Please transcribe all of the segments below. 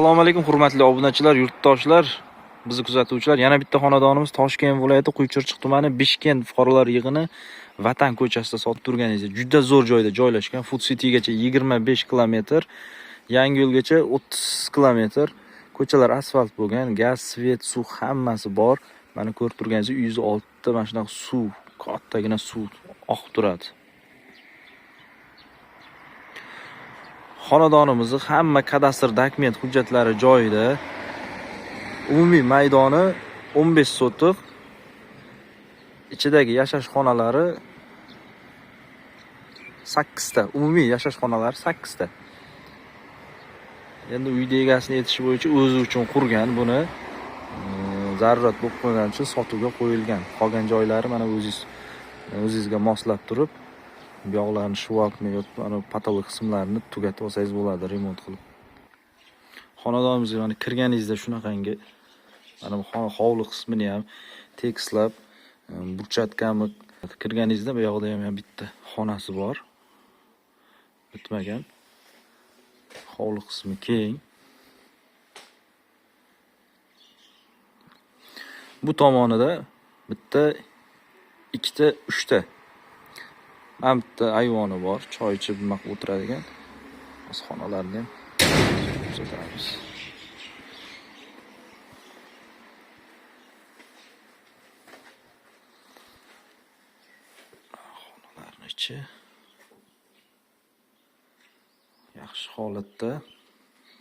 Assalomu alaykum hurmatli obunachilar, yurtdoshlar, bizni kuzatuvchilar. Yana bitta xonadonimiz Toshkent viloyati Quychirchiq tumani Bishkent fuqarolar yig'ini Vatan ko'chasida sotib turganingiz juda zo'r joyda joylashgan. Food Citygacha 25 kilometr, Yangiyo'lgacha 30 kilometr. Ko'chalar asfalt bo'lgan, gaz, svet, suv hammasi bor. Mana ko'rib turganingiz uyingiz oldida mana shunaqa suv, kattagina suv oqib turadi. Xonadonimizni hamma kadastr dokument hujjatlari joyida. Umumiy maydoni 15 sotix. Ichidagi yashash xonalari 8 ta. Umumiy yashash xonalari 8 ta. Endi uyni egasini aytishi bo'yicha o'zi uchun qurgan buni. Zarurat bo'lib qolgani uchun sotuvga qo'yilgan. Qolgan joylari mana o'zingizga moslab turib, bu yoqlarni shvakmi yoki mana patolog qismlarini tugatib olsangiz bo'ladi, remont qilib. Xonadonimizga mana kirganingizda shunaqangi mana bu hovli qismini ham tekislab, burchatkami kirganingizda bu yoqda ham bitta xonasi bor. Bitmagan. Hovli qismi keng. Bu tomonida bitta, ikkita, uchta. Mana bitta ayvoni bor, choy ichib nima qilib o'tiradigan. Hozir xonalarni ham ko'rsatamiz. Xonalarning ichi yaxshi holatda.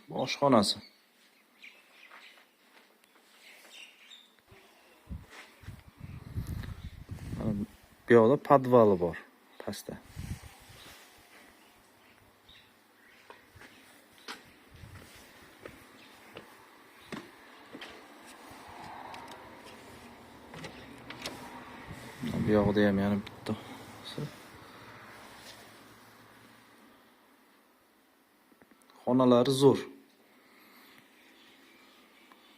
Bu oshxonasi. Mana bu yoqda podvali bor, pastda. Bu yoqda ham yana bitta. Xonalari zo'r.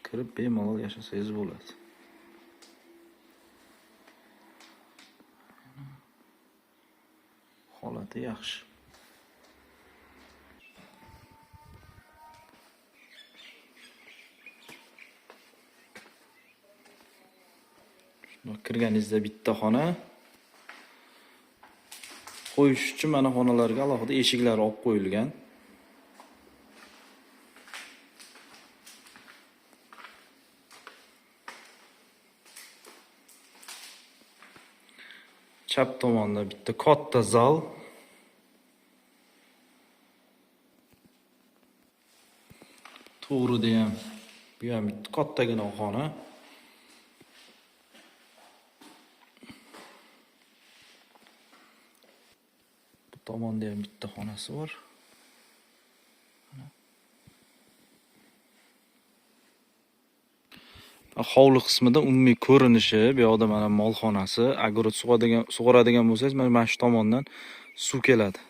Kirib bemalol yashasangiz bo'ladi. Holati yaxshi. Shundoq kirganingizda bitta xona. Qo'yish uchun mana xonalarga alohida eshiklar olib qo'yilgan. Chap tomonda bitta katta zal. To'g'rida ham bu ham bitta kattagina xona. Bu tomonda ham bitta xonasi bor. Hovli qismida umumiy ko'rinishi, bu yoqda mana molxonasi, огород sug'oradigan bo'lsangiz, mana shu tomondan suv keladi.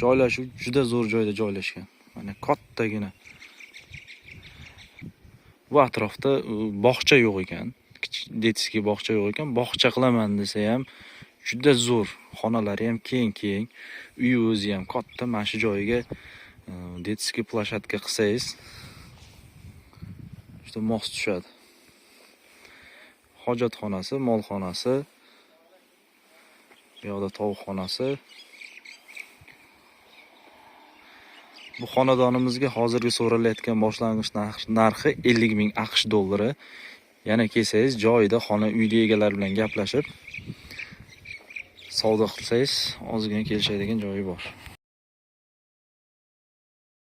Joylashuv juda zo'r joyda joylashgan. Mana kattagina. Bu atrofda bog'cha yo'q ekan. Kichik detskiy bog'cha yo'q ekan. Bog'cha qilaman desa ham juda zo'r. Xonalari ham keng-keng, uyi o'zi ham katta. Mana shu joyiga detskiy plashatka qilsangiz juda mos tushadi. Hojatxonasi, molxonasi, bu yoqda tovuqxonasi. Bu xonadonimizga hozirgi so'ralayotgan boshlang'ich narxi 50 ming AQSh dollari. Yana kelsangiz joyida xona uyli egalari bilan gaplashib savdo qilsangiz ozgina kelishadigan joyi bor.